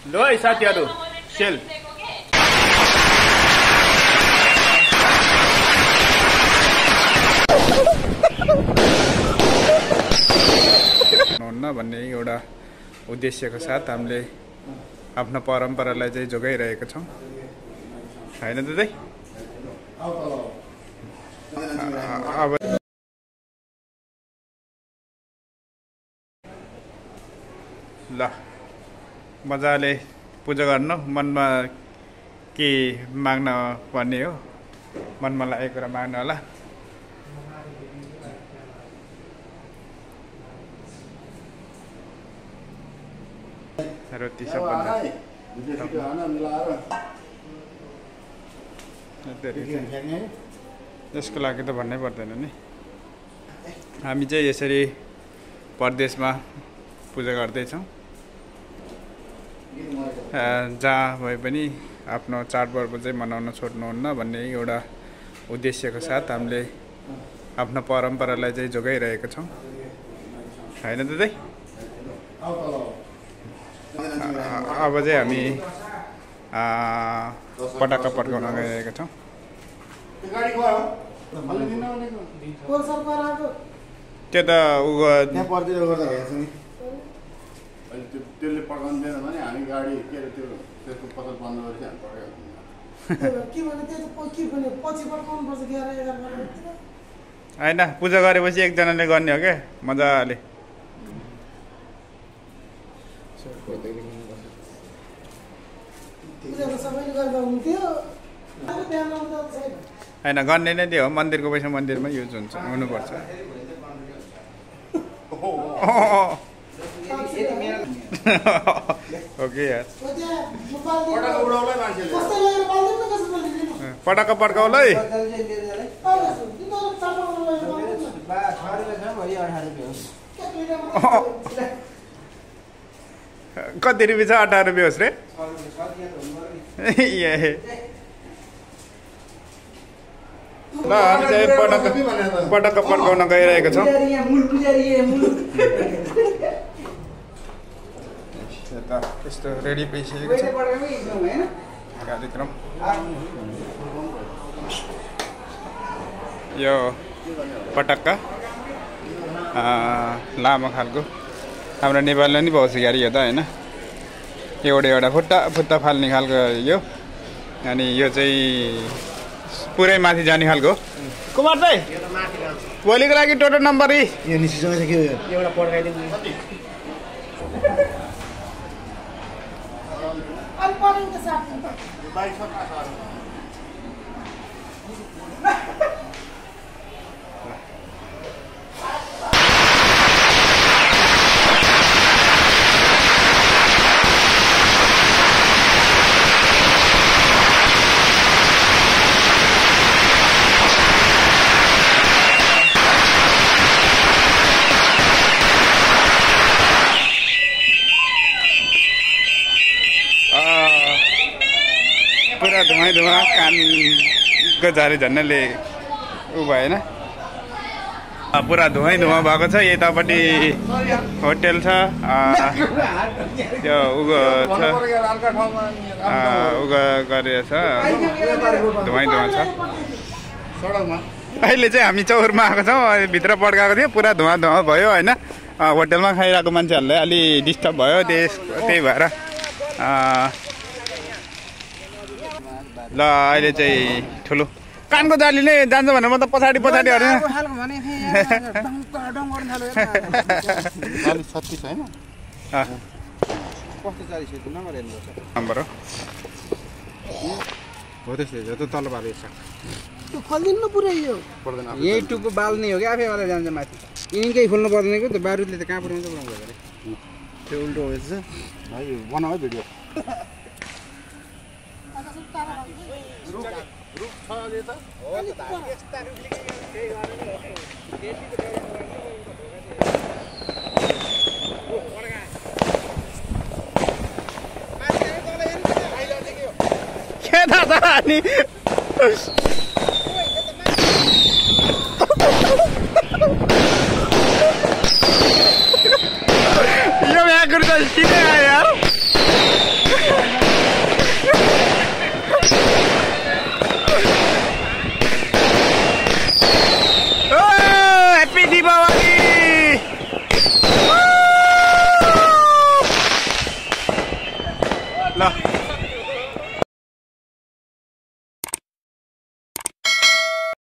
ल है साथीहरु सेल हुन्न भन्ने एउटा उद्देश्यको साथ हामीले आफ्नो परम्परालाई चाहिँ जोगाइरहेका छौं हैन त दाइ अब ल मजाले पूजा गर्नु मनमा के माग्न पर्ने हो मनमा लागेको कुरा माग्नु होला रोटी सबभन्दा यसको लागि त भन्नै पर्दैन नि हामी चाहिँ यसरी परदेशमा पूजा गर्दैछौँ जहाँ भए पनि आफ्नो चाडपर्व चाहिँ मनाउन छोड्नुहुन्न भन्ने एउटा उद्देश्यको साथ हामीले आफ्नो परम्परालाई चाहिँ जोगाइरहेका छौँ हैन त दाइ अब चाहिँ हामी पटाका पड्काउन गइरहेका छौँ त्यो त त्यसले पड्काउँदैन भने हामी गाडी के अरे त्यो त्यसको पसल बन्द गरेर हामी पड्काउँदैन हैन पूजा गरेपछि एकजनाले गर्ने हो क्या मजाले हैन गर्ने नै त्यो हो मन्दिरको पैसा मन्दिरमा युज हुन्छ हुनुपर्छ ओके यार पटाका पड्काउला है कति रुपियाँ छ 18 रुपियाँ होस् रे ल हामी चाहिँ पटाका पड्काउन गइरहेका छौँ यस्तो रेडी भइसकेको छ कार्यक्रम यो पटक्का लामो खालको हाम्रो नेपालमा नि पाउँछ यार यो त हैन एउटा फुट्टा फाल्ने खालको यो अनि यो चाहिँ पुरै माथि जाने खालको कुमार दाइ भोलिको लागि टोटल नम्बर यो निस्किसकेको छ के एउटा पड्काइदिनु पुरा धुवा कानको झारी झन्नाले उ भएन पुरा धुवा भएको छ यतापट्टि होटल छ त्यो उगो छ उगो गरेछ धुवा छ सडकमा अहिले चाहिँ हामी चौरमा आएको छौँ भित्र पड्काएको थियो पुरा धुवा भयो हैन होटलमा खाइरहेको मान्छेहरूलाई अलि डिस्टर्ब भयो त्यही भएर ल अहिले चाहिँ ठुलो कानको जाली नै जान्छ भने म त पछाडि अरे नम्बर हो त्यसले त तल बाले छ त्यो खोल्दिनु पुरै यो यही टुको बाल्ने हो कि आफै वाला जान्छ माथि यिनकै खोल्नु पर्दैन कि त्यो बारुदले त कहाँ पुर्याउँछ अरे त्यो उल्टो होएछ भाइ बनाऊ भिडियो रुख छ अहिले त हो त यस्ता रुखले केही गर्दैन के थाहा छ अनि यो यहाँ कुर्ता सिधै आयो यार ल